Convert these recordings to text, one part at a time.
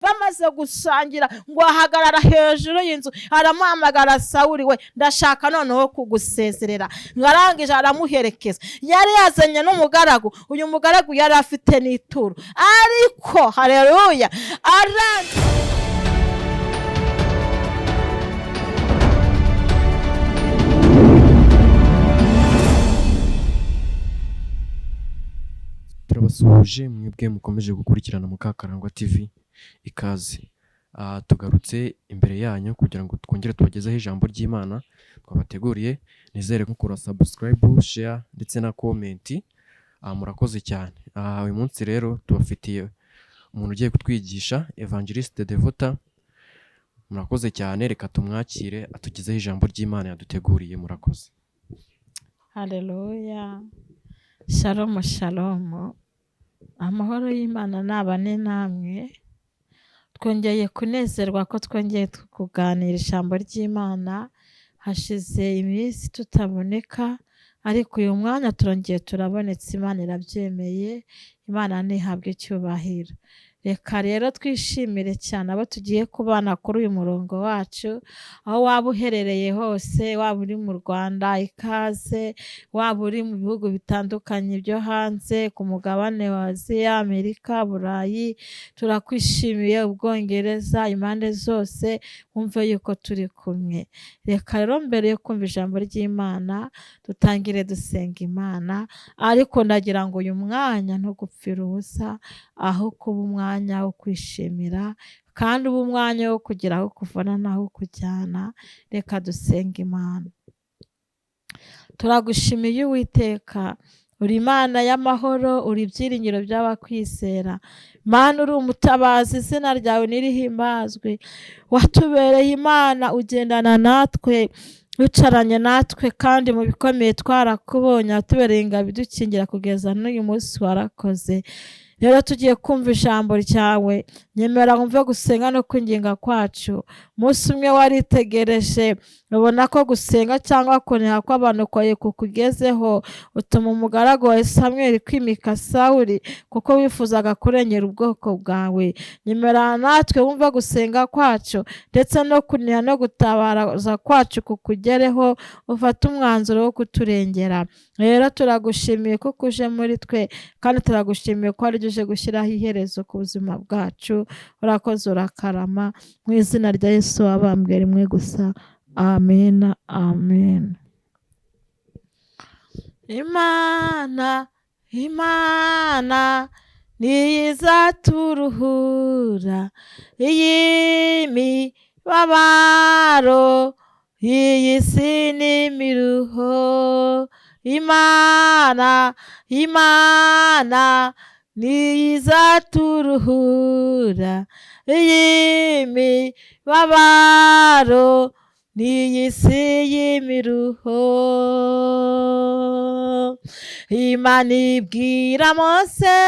Bamaze gusangira ngo ahagarara hejuru y'inzu, aramuhamagara, Sawuli we, ndashaka noneho kugusezerera. Ngo arangije aramuherekeza, yari yazanye n'umugaragu. Uyu mugaragu yari afite n'ituro, ariko haleluya, arangije. Turabasuhuje mwebwe mukomeje gukurikirana Mukakarangwa TV, ikaze. Tugarutse imbere yanyu kugira ngo twongere tubagezeho ijambo ry'Imana twabateguriye. Nizere ko mukora subscribe, share ndetse na comment. Murakoze cyane. Uyu munsi rero tubafitiye umuntu ugiye kutwigisha, Evangeliste Devota. Murakoze cyane, reka tumwakire atugezeho ijambo ry'Imana yaduteguriye. Murakoze. Haleluya, shalomu shalomu, amahoro y'Imana nabane namwe. Twongeye kunezerwa ko twongeye kuganira ijambo ry'Imana. Hashize iminsi tutaboneka, ariko uyu mwanya turongeye turabonetse, Imana irabyemeye, Imana ntihabwe icyubahiro. Reka rero twishimire cyane abo tugiye kubana kuri uyu murongo wacu, aho waba uherereye hose, waba uri mu Rwanda ikaze, waba uri mu bihugu bitandukanye byo hanze, ku mugabane wa Aziya, Amerika, Burayi, turakwishimiye, Ubwongereza, impande zose, wumve yuko turi kumwe. Reka rero mbere yo kumva ijambo ry'Imana dutangire dusenga Imana, ariko ndagira ngo uyu mwanya ntugupfire ubusa, aho kuba umwanya wo kwishimira kandi uba umwanya wo kugira aho kuvana n'aho kujyana. Reka dusenga Imana. Turagushimiye Uwiteka, uri Imana y'amahoro, uri ibyiringiro by'abakwizera. Mana uri umutabazi, izina ryawe nirihimbazwe. Watubereye Imana, ugendana natwe, wicaranye natwe, kandi mu bikomeye twarakubonye, watubereye ingabo idukingira kugeza n'uyu munsi, warakoze. Rero tugiye kumva ijambo ryawe, nyemera wumve gusenga no kwinginga kwacu. Umunsi umwe waritegereje, ubona ko gusenga cyangwa kuniha kw'abantu kwawe kukugezeho, utuma umugaragu wawe Samweli kwimika Sawuli, kuko wifuzaga kurengera ubwoko bwawe. Nyemera natwe wumve gusenga kwacu ndetse no kuniha no gutabaraza kwacu kukugereho, ufate umwanzuro wo kuturengera. Rero turagushimiye kuko uje muri twe, kandi turagushimiye ko ari uje gushyiraho iherezo ku buzima bwacu. Urakoze, urakarama, mu izina rya Yesu wabambwe rimwe gusa, amen, amen. Imana, Imana niyo izaturuhura iyi mibabaro, iyi si n'imiruho. Imana, Imana niyo izaturuhura iyi mibabaro, n'iyi si y'imiruho. Imana ibwira Mose,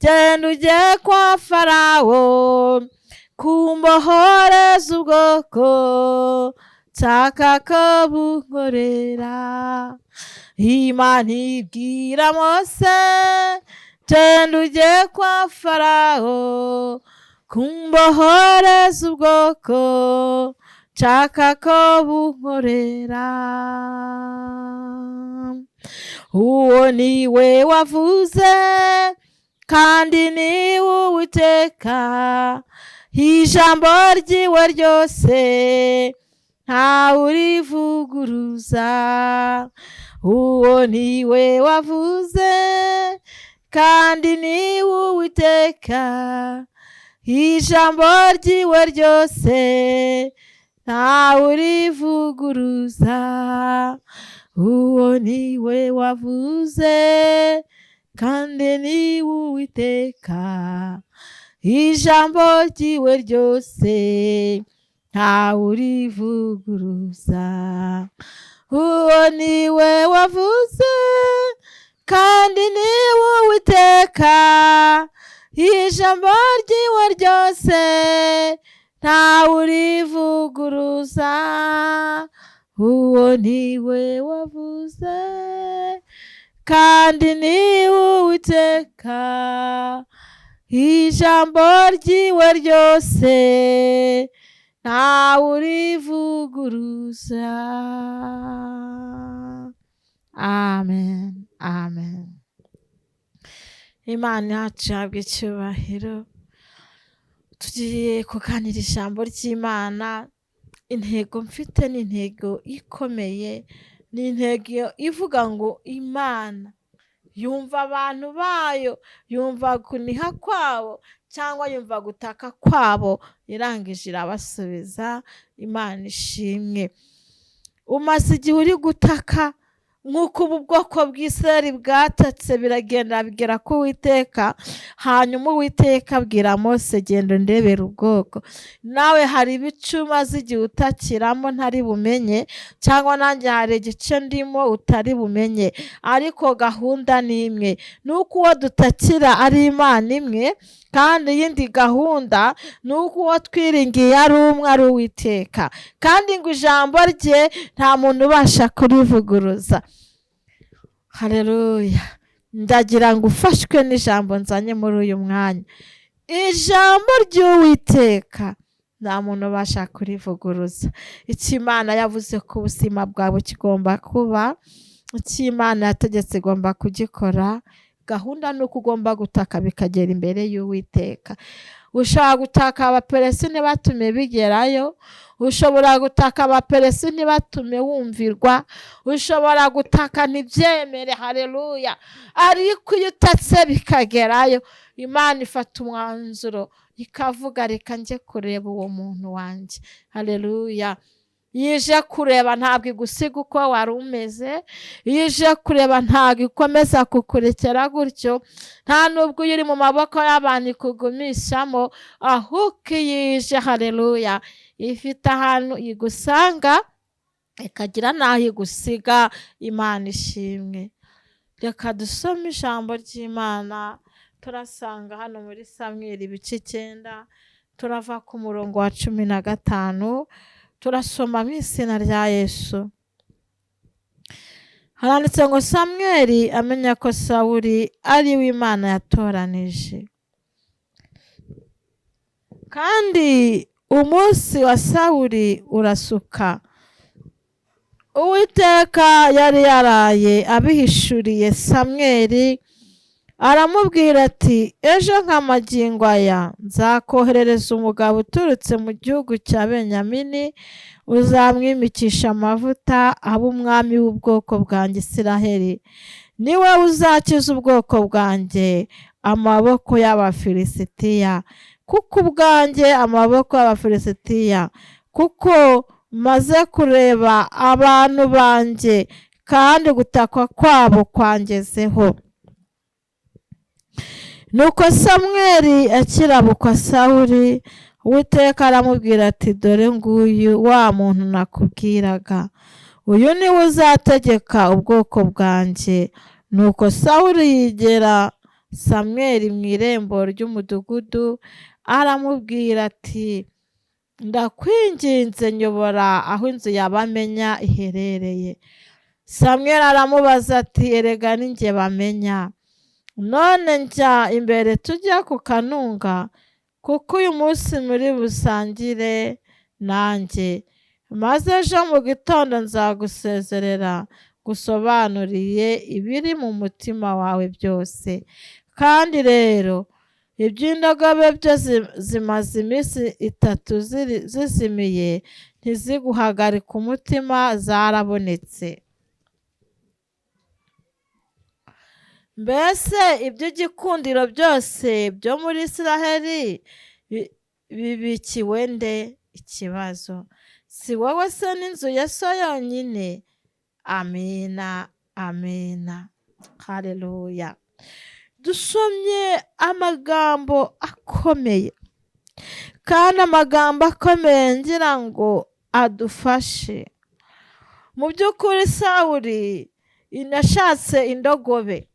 genda ujye kwa Farawo kumbohoreza ubwoko nshaka ko bunkorera. Imana ibwira Mose, genda ujye kwa Farawo kumbohoreza ubwoko nshaka ko bunkorera. Uwo ni we wavuze kandi ni Uwiteka, ijambo ryiwe ryose ntawe urivuguruza. Uwo ni we wavuze kandi ni Uwiteka, ijambo ryiwe ryose ntawe urivuguruza. Uwo ni we wavuze kandi ni Uwiteka, ijambo ryiwe ryose ntawe urivuguruza. Uwo ni we wavuze kandi ni Uwiteka, ijambo ryiwe ryose ntawe urivuguruza. Uwo ni we wavuze kandi ni Uwiteka, Ijambo ryiwe ryose ntawe urivuguruza. Amen, amen. Imana yacu ihabwe icyubahiro. Tugiye kuganira ijambo ry'Imana. Intego mfite ni intego ikomeye, ni intego ivuga ngo Imana yumva abantu bayo, yumva kuniha kwabo cyangwa yumva gutaka kwabo, irangije irabasubiza. Imana ishimwe. Umaze igihe uri gutaka nk'uko ubu bwoko bw'Isirayeli bwatatse, biragenda bigera ku Uwiteka. Hanyuma Uwiteka abwira Mose, genda undebere ubwoko. Nawe hari ibice umaze igihe utakiramo ntari bumenye, cyangwa nanjye hari igice ndimo utari bumenye, ariko gahunda ni imwe, ni uko uwo dutakira ari Imana imwe, kandi iyindi gahunda ni uko uwo twiringiye ari umwe, ari Uwiteka, kandi ngo ijambo rye nta muntu ubasha kurivuguruza. Haleluya. Ndagira ngo ufashwe n'ijambo nzanye muri uyu mwanya. Ijambo ry'Uwiteka nta muntu ubasha kurivuguruza. Icyo Imana yavuze ku buzima bwawe kigomba kuba, icyo Imana yategetse igomba kugikora. Gahunda ni uko ugomba gutaka bikagera imbere y'Uwiteka. Ushobora gutaka abaperesi ntibatume bigerayo, ushobora gutaka abaperesi ntibatume wumvirwa, ushobora gutaka ntibyemere. Haleluya. Ariko iyo utatse bikagerayo, Imana ifata umwanzuro ikavuga, reka njye kureba uwo muntu wanjye. Haleluya. Yije kureba ntabwo igusiga uko wari umeze, yije kureba ntabwo ikomeza kukurekera gutyo, nta nubwo iyo uri mu maboko y'abantu ikugumishamo, ahubwo iyo ije, haleluya, ifite ahantu igusanga ikagira n'aho igusiga. Imana ishimwe. Reka dusome ijambo ry'Imana. Turasanga hano muri Samweli ibice 9, turava ku murongo wa 15, turasoma mu izina rya Yesu. Haranditse ngo Samweli amenya ko Sawuli ari we Imana yatoranije, kandi umunsi wa Sawuli urasuka. Uwiteka yari yaraye abihishuriye Samweli, aramubwira ati, ejo nk'amagingo aya nzakoherereza umugabo uturutse mu gihugu cya Benyamini, uzamwimikisha amavuta abe umwami w'ubwoko bwanjye Isiraheli. Niwe uzakiza ubwoko bwanjye amaboko y'Abafilisitiya, kuko ubwanjye amaboko y'Abafilisitiya, kuko maze kureba abantu banjye kandi gutakwa kwabo kwangezeho. Nuko Samweli akirabukwa Sawuli, Uwiteka aramubwira ati, dore nguyu wa muntu nakubwiraga, uyu niwe uzategeka ubwoko bwanjye. Nuko Sawuli yigera Samweli mu irembo ry'umudugudu, aramubwira ati, ndakwinginze nyobora aho inzu ya Bamenya iherereye. Samweli aramubaza ati, erega ni njye Bamenya, none njya imbere tujya ku kanunga, kuko uyu munsi muri busangire nanjye, maze ejo mu gitondo nzagusezerera gusobanuriye ibiri mu mutima wawe byose. Kandi rero iby'indogobe byo zimaze iminsi 3 zizimiye, ntiziguhagarike umutima, zarabonetse. Mbese iby'igikundiro byose byo muri Isiraheli bibikiwe nde? Ikibazo. Si wowe se n'inzu ya so yonyine? Amina, amina. Haleluya. Dusomye amagambo akomeye, kandi amagambo akomeye ngira ngo adufashe. Mu by'ukuri Sawuli inashatse indogobe.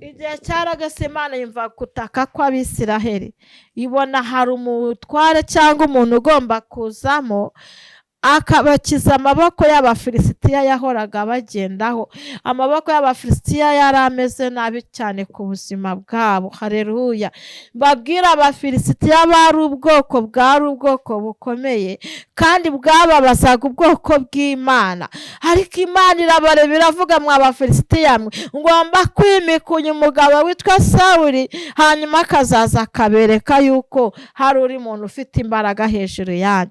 Igihe cyaragase Imana yumva gutaka kw'Abisiraheli, ibona hari umutware cyangwa umuntu ugomba kuzamo Akabakiza amaboko y'Abafilisitiya yahoraga bagendaho. Amaboko y'Abafilisitiya yari ameze nabi cyane ku buzima bwabo. Hareruya! Babwira, Abafilisitiya bari ubwoko, bwari ubwoko bukomeye kandi bwababazaga ubwoko bw'Imana. Ariko Imana irabareba, iravuga: "Mwa Bafilisitiya mwe, ngomba kwimika uyu mugabo witwa Sawuri, hanyuma akazaza akabereka yuko hari uri muntu ufite imbaraga hejuru yanyu."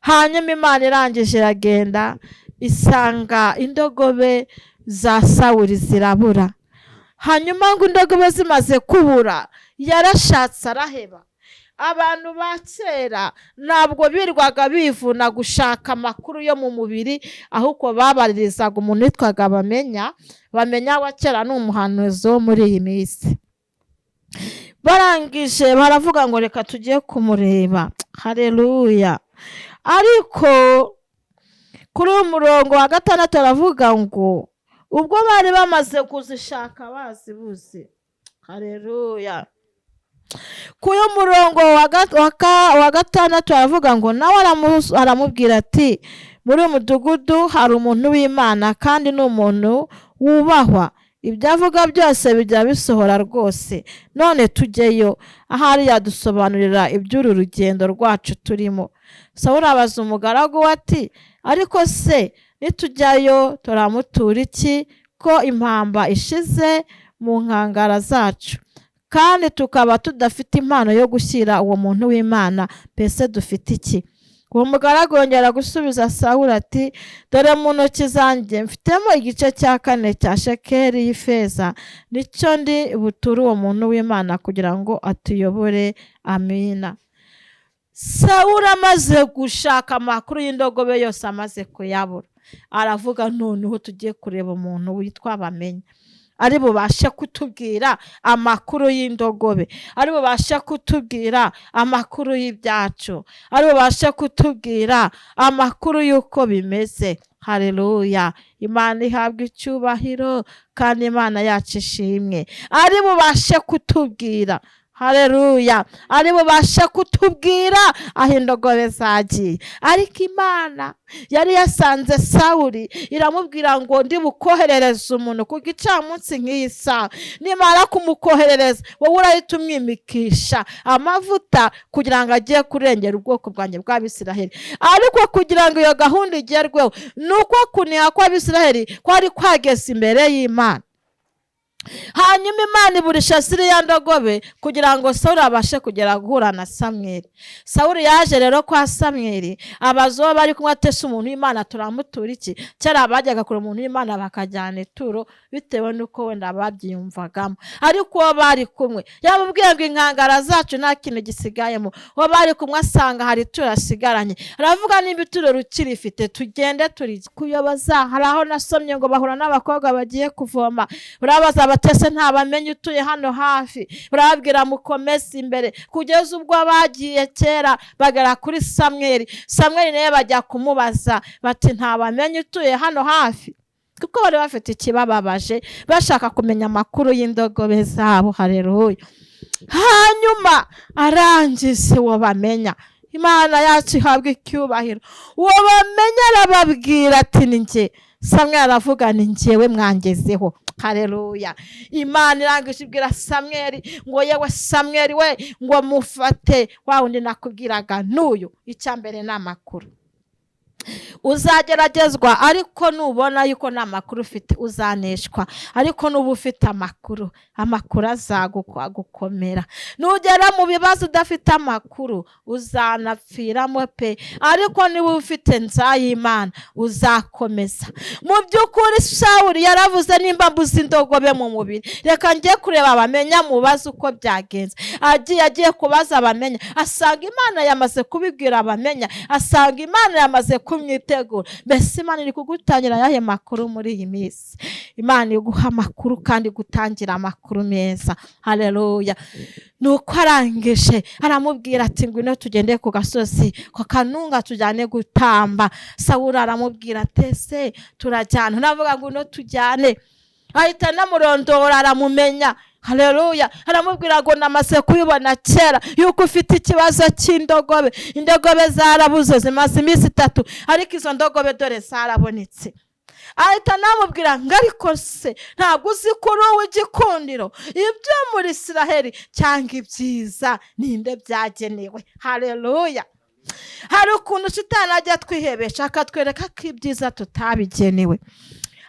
Hanyuma Imana irangije iragenda, isanga indogobe za Sawuri zirabura. Hanyuma ngo indogobe zimaze kubura, yarashatse araheba. Abantu ba kera ntabwo birwaga bivuna gushaka amakuru yo mu mubiri, ahubwo babaririzaga umuntu witwaga Bamenya. Bamenya wa kera ni umuhanuzi wo muri iyi minsi. Barangije baravuga ngo: "Reka tujye kumureba." Hareruya! Ariko kuri uyu murongo wa 6 aravuga ngo ubwo bari bamaze kuzishaka bazibuze. Hareruya! Kuri uyu murongo wa 6 aravuga ngo nawe aramubwira ati: "Muri uyu mudugudu hari umuntu w'Imana, kandi ni umuntu wubahwa, ibyo avuga byose bijya bisohora rwose. None tujyeyo, ahari yadusobanurira iby'uru rugendo rwacu turimo." Sawuli abaza umugaragu we ati: "Ariko se nitujyayo turamutura iki, ko impamba ishize mu nkangara zacu, kandi tukaba tudafite impano yo gushyira uwo muntu w'Imana? Mbese dufite iki?" Uwo mugaragu yongera gusubiza Sawuli ati: "Dore mu ntoki zanjye mfitemo igice cya kane cya shekeli y'ifeza, nicyo ndi buture uwo muntu w'Imana kugira ngo atuyobore." Amina. Sawuli amaze gushaka amakuru y'indogobe yose, amaze kuyabura, aravuga: "Noneho tugiye kureba umuntu witwa Bamenya, ari bubashe kutubwira amakuru y'indogobe, ari bubashe kutubwira amakuru y'ibyacu, ari bubashe kutubwira amakuru y'uko bimeze." Hareruya! Imana ihabwa icyubahiro kandi Imana yacu ishimwe. Ari bubashe kutubwira, hareruya, ari bubashe kutubwira aho indogobe zagiye. Ariko Imana yari yasanze Sawuri, iramubwira ngo: "Ndi bukoherereze umuntu ku gicamunsi nk'iyi saha. Nimara kumukoherereza, wowe urahita umwimikisha amavuta kugira ngo ajye kurengera ubwoko bwanjye bw'Abisiraheli." Ariko kugira ngo iyo gahunda igerweho, ni uko kuniha kw'Abisiraheli kwari kwageze imbere y'Imana. Hanyuma Imana iburisha ziriya ndogobe kugira ngo Sawuli abashe kugera guhura na Samweli. Sawuli yaje rero kwa Samweli, abaza uwo bari kumwe ati: "Ese umuntu w'Imana turamutura iki?" Kera bajyaga kure umuntu w'Imana bakajyana ituro bitewe n'uko wenda babyiyumvagamo. Ariko uwo bari kumwe yamubwiye ngo: "Inkangara zacu nta kintu gisigayemo." Uwo bari kumwe asanga hari ituro asigaranye, aravuga: "Niba ituro rukirifite, tugende turi kuyoboza." Hari aho nasomye ngo bahura n'abakobwa bagiye kuvoma, urabaza batese: "Ntabamenye utuye hano hafi?" Urababwira: "Mukomeze imbere." Kugeza ubwo bagiye kera bagera kuri Samweli. Samweli nawe bajya kumubaza bati: "Ntabamenye utuye hano hafi?" Kuko bari bafite ikibababaje, bashaka kumenya amakuru y'indogobe zabo. Hareruya! Hanyuma arangije uwo Bamenya, Imana yacu ihabwa icyubahiro, uwo Bamenya arababwira ati: "Ni njye." Samweli aravuga: "Ni njyewe mwangezeho." Hareruya! Imana irangije ibwira Samweli ngo: "Yewe Samweli we," ngo: "mufate wa wundi nakubwiraga n'uyu." Icya mbere ni amakuru. Uzageragezwa, ariko nubona yuko nta makuru ufite uzaneshwa. Ariko nuba ufite amakuru, amakuru azagukomera. Nugera mu bibazo udafite amakuru, uzanapfiramo pe. Ariko niba ufite nzayimana, uzakomeza. Mu by'ukuri Sawuri yaravuze: "Nimba mbuze indogobe mu mubiri, reka njye kureba Bamenya mubaze uko byagenze." Agiye kubaza Abamenya, asanga Imana yamaze kubibwira Abamenya, asanga Imana yamaze kumwitegura. Mbese Imana iri kugutangira ayahe makuru muri iyi minsi? Imana iguha amakuru kandi gutangira amakuru meza. Hareruya! Nuko arangije aramubwira ati: "Ngwino tugende ku gasozi ku kanunga tujyane gutamba." Sawuri aramubwira ati: "Ese turajyana?" Navuga: "Ngwino tujyane." Ahita anamurondora, aramumenya. Haleluya. Aramubwira ngo namaze kubibona kera yuko ufite ikibazo cy'indogobe, indogobe zarabuze zimaze iminsi 3, ariko izo ndogobe dore zarabonetse. Ahita anamubwira ngo ariko se ntabwo uzi ko uri uw'igikundiro, ibyo muri Isiraheli cyangwa ibyiza ninde byagenewe? Haleluya. Hari ukuntu shitani ajya twihebesha akatwereka ko ibyiza tutabigenewe.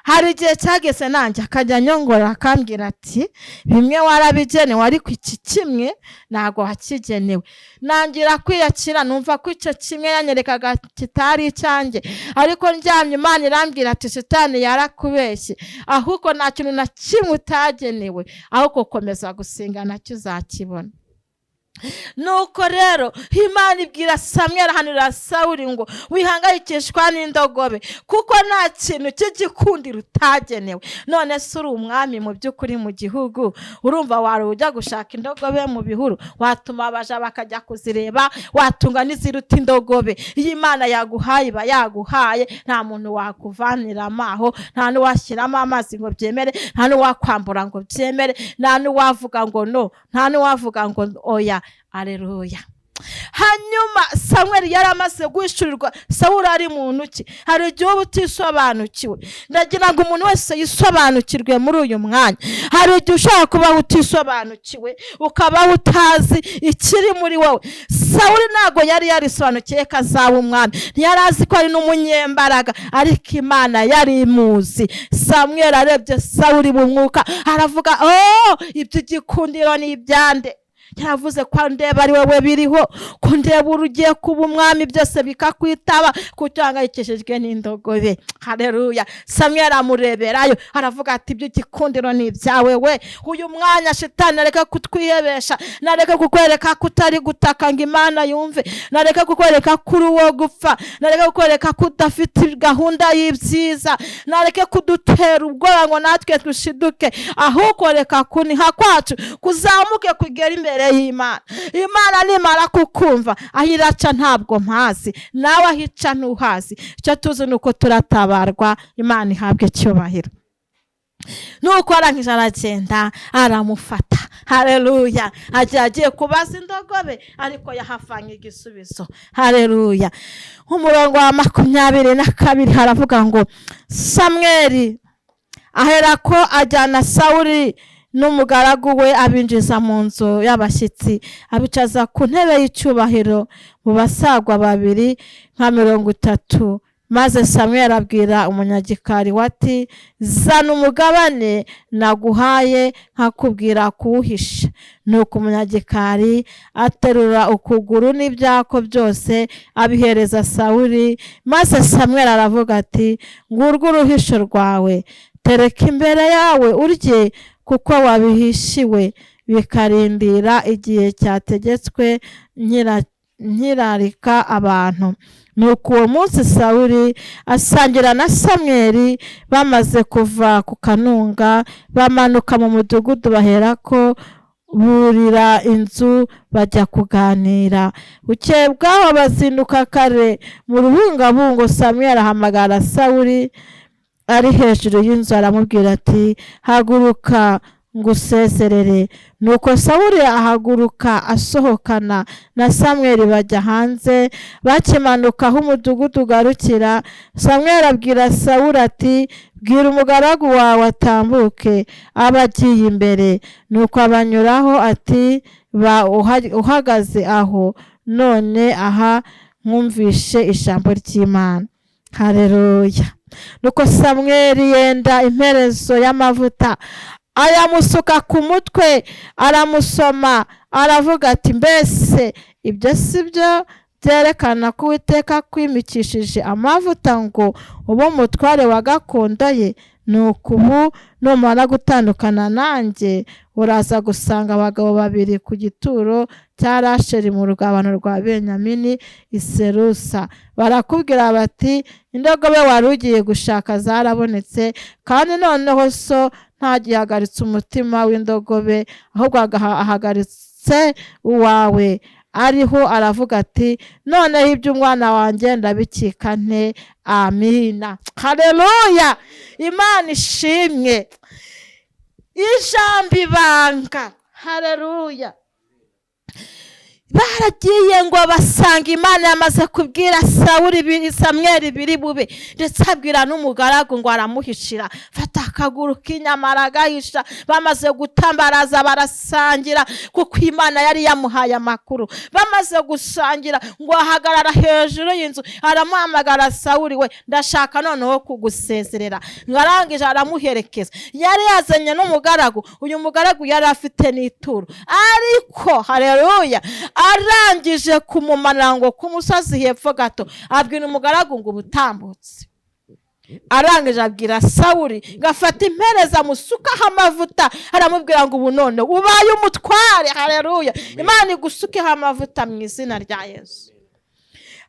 Hari igihe cyageze nanjye akajya anyongora akambwira ati bimwe warabigenewe ariko iki kimwe ntabwo wakigenewe. Nangira kwiyakira, numva ko icyo kimwe yanyerekaga kitari icyanjye, ariko ndyamye Imana irambwira ati shitani yarakubeshye, ahubwo nta kintu na kimwe utagenewe, ahubwo komeza gusenga nacyo uzakibona. Nuko rero Imana ibwira Samweli, ahanurira Sawuli ngo wihangayikishwa n'indogobe kuko nta kintu cy'igikundiro utagenewe. None se uri umwami mu by'ukuri mu gihugu, urumva wari ujya gushaka indogobe mu bihuru, watuma abaja bakajya kuzireba, watunga n'iziruta indogobe. Iyo Imana yaguhaye iba yaguhaye, nta muntu wakuvaniramo aho, nta n'uwashyiramo amazi ngo byemere, nta n'uwakwambura ngo byemere, nta n'uwavuga ngo no, nta n'uwavuga ngo oya. Aleluya. Hanyuma Samweli yari amaze guhishurirwa Sawuli ari muntu ki. Hari igihe uba utisobanukiwe, ndagira ngo umuntu wese yisobanukirwe muri uyu mwanya. Hari igihe ushobora kubaho utisobanukiwe, ukabaho utazi ikiri muri wowe. Sawuli ntabwo yari yarisobanukiye ko azaba umwami, ntiyari azi ko ari n'umunyembaraga, ariko Imana yari imuzi. Samweli arebye Sawuli mu mwuka aravuga, oh, iby'igikundiro ni ibyande? Yaravuze ko ndeba ari wowe biriho, ko ndeba ugiye kuba umwami byose bikakwitaba, kuko uhangayikishijwe n'indogobe. Haleluya. Samweli amureberayo aravuga ati iby'igikundiro ni ibyawe we. Uyu mwanya shitani nareke kutwihebesha, nareke kukwereka ko utari gutaka ngo Imana yumve, nareke kukwereka ko uri uwo gupfa, nareke kukwereka ko udafite gahunda y'ibyiza, nareke kudutera ubwoba ngo natwe dushiduke, ahubwo reka kuniha kwacu kuzamuke kugera imbere y'Imana. Imana nimara kukumva aho iraca ntabwo mpazi, nawe aho ica ntuhazi, icyo tuzi ni uko turatabarwa. Imana ihabwe icyubahiro. Nuko arangije aragenda aramufata. Haleluya. Agiye kubaza indogobe, ariko yahavanye igisubizo. Haleluya. Umurongo wa 22 haravuga ngo Samweli aherako ajyana Sawuli n'umugaragu we, abinjiza mu nzu y'abashyitsi, abicaza ku ntebe y'icyubahiro mu basagwa babiri nka 30. Maze Samweli abwira umunyagikari we ati zana umugabane naguhaye nkakubwira kuwuhisha. Nuko umunyagikari aterura ukuguru n'ibyako byose abihereza Sawuli. Maze Samweli aravuga ati ngurwo uruhisho rwawe, tereka imbere yawe urye, kuko wabihishiwe bikarindira igihe cyategetswe nkirarika abantu. Nuko uwo munsi Sawuli asangira na Samweli. Bamaze kuva ku kanunga bamanuka mu mudugudu, baherako burira inzu bajya kuganira. Bukeye bwaho bazinduka kare mu rubungabungo, Samweli ahamagara Sawuli ari hejuru y'inzu, aramubwira ati haguruka ngusezerere. Nuko Sawuli ahaguruka asohokana na Samweli bajya hanze. Bakimanuka aho umudugudu ugarukira, Samweli abwira Sawuli ati bwira umugaragu wawe atambuke abe agiye imbere. Nuko abanyuraho ati ba uhagaze aho none aha nkumvishe ijambo ry'Imana. Haleluya. Nuko Samweli yenda imperezo y'amavuta ayamusuka ku mutwe, aramusoma, aravuga ati mbese ibyo si byo byerekana ko Uwiteka akwimikishije amavuta ngo ube umutware wa gakondo ye? Nuko ubu numara gutandukana nanjye, uraza gusanga abagabo babiri ku gituro cya Rasheli mu rugabano rwa Benyamini i Serusa, barakubwira bati indogobe wari ugiye gushaka zarabonetse, kandi noneho so ntagihagaritse umutima w'indogobe, ahubwo ahagaritse uwawe. Ariho aravuga ati noneho iby'umwana wanjye ndabikika nte? Amina. Haleluya. Imana ishimwe. Ijambo ibanga, haleluya. Baragiye ngo basanga Imana yamaze kubwira Sawuli Samweli biri bube, ndetse abwira n'umugaragu ngo aramuhishira. Fata akaguru k'inyama aragahisha. Bamaze gutambaraza barasangira, kuko Imana yari yamuhaye amakuru. Bamaze gusangira ngo ahagarara hejuru y'inzu, aramuhamagara, Sawuli we ndashaka noneho kugusezerera. Ngo arangije aramuherekeza. Yari yazanye n'umugaragu, uyu mugaragu yari afite n'ituro, ariko haleluya, arangije kumumanura ngo ku musozi hepfo gato, abwira umugaragu ngo ubutambutse. Arangije abwira Sawuli ngo afate impereza amusukaho amavuta, aramubwira ngo ubu none ubaye umutware. Haleluya, Imana igusukeho amavuta mu izina rya Yesu.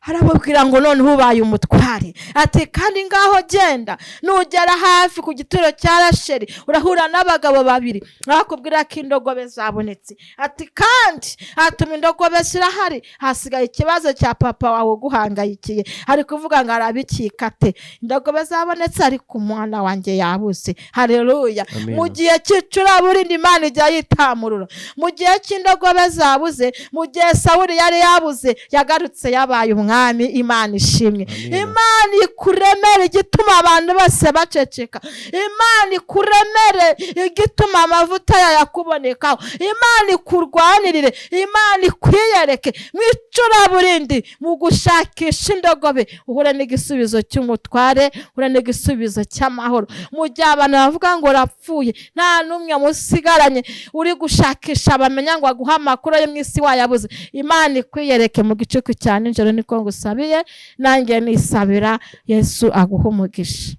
Aramubwira ngo noneho ubaye umutware, ati kandi ngaho genda, nugera hafi ku gituro cya Rasheli urahura n'abagabo babiri bakubwira ko indogobe zabonetse, ati kandi hatuma indogobe zirahari, hasigaye ikibazo cya papa wawe uguhangayikiye, ari kuvuga ngo arabikika ate, indogobe zabonetse ariko umwana wanjye yabuze. Haleluya. Mu gihe cy'icuraburindi Imana ijya yitamurura. Mu gihe cy'indogobe zabuze, mu gihe Sawuli yari yabuze, yagarutse yabaye umwami. Imana ishimwe. Imana ikuremere igituma abantu bose baceceka. Imana ikuremere igituma amavuta yayo akubonekaho. Imana ikurwanirire, Imana ikwiyereke mu icuraburindi, mu gushakisha indogobe, uhure n'igisubizo cy'umutware, uhure n'igisubizo cy'amahoro. Mu gihe abantu bavuga ngo urapfuye, nta n'umwe musigaranye, uri gushakisha bamenya ngo aguhe amakuru yo mu isi wayabuze, Imana ikwiyereke mu gicuku cya nijoro. Niko ngusabiye, nanjye nisabira. Yesu aguha umugisha.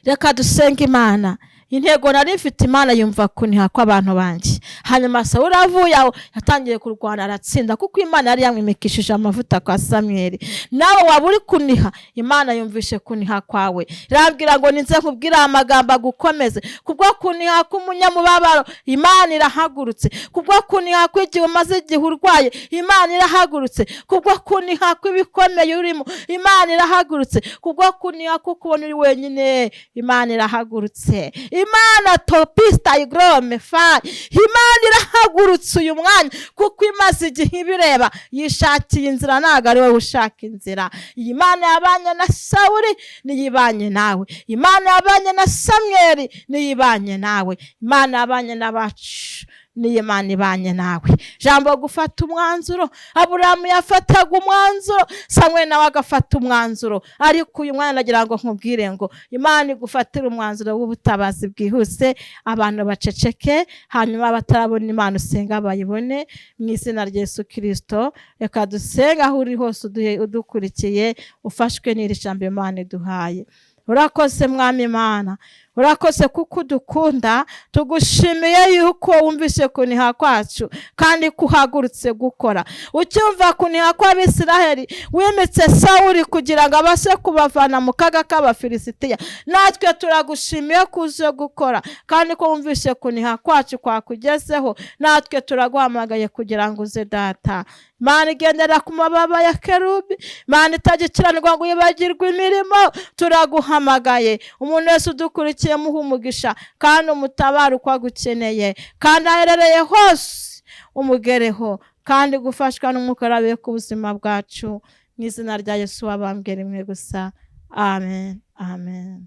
Reka dusenge Imana. Intego nari mfite, Imana yumva kuniha kw'abantu banjye. Hanyuma Sawuli avuye aho yatangiye kurwana aratsinda, kuko Imana yari yamwimikishije amavuta kwa Samweli. Nawe waba uri kuniha, Imana yumvishe kuniha kwawe, irambwira ngo ninze nkubwire amagambo agukomeze. Kubwo kuniha k'umunyamubabaro, Imana irahagurutse. Kubwo kuniha kw'igihe umaze igihe urwaye, Imana irahagurutse. Kubwo kuniha kw'ibikomeye urimo, Imana irahagurutse. Kubwo kuniha kuko ubona uri wenyine, Imana irahagurutse. Imana topista igrome fayi, Imana irahagurutse uyu mwanya, kuko imaze igihe ibireba, yishakiye inzira, ntabwo ari wowe ushaka inzira. Iyi Mana yabanye na Sawuli niyo ibanye nawe. Imana yabanye na Samweli niyo ibanye nawe. Imana yabanye n'abacu niyo Imana ibanye nawe. Jambo gufata umwanzuro, Aburahamu yafataga umwanzuro, Samweli nawe agafata umwanzuro, ariko uyu mwana agira ngo nkubwire ngo Imana igufatire umwanzuro w'ubutabazi bwihuse, abantu baceceke, hanyuma abatarabona Imana usenga bayibone mu izina rya Yesu Kirisito. Reka dusenge aho uri hose udukurikiye, ufashwe n'iri jambo Imana iduhaye. Urakoze Mwami Imana, urakoze kuko udukunda. Tugushimiye yuko wumvise kuniha kwacu kandi ko uhagurutse gukora. Ucyumva kuniha kw'Abisiraheli, wimitse Sawuli kugira ngo abashe kubavana mu kaga k'Abafilisitiya. Natwe turagushimiye ko uje gukora kandi ko wumvise kuniha kwacu kwakugezeho. Natwe turaguhamagaye kugira ngo uze Data. Imana igendera ku mababa ya kerubi, Imana itagikiranirwa ngo yibagirwe imirimo, turaguhamagaye. Umuntu wese udukurikiye muha umugisha kandi umutabare uko agukeneye, kandi aherereye hose umugereho, kandi gufashwa n'umwuka wera ku buzima bwacu, mu izina rya Yesu wabambwe rimwe gusa. Amen, amen.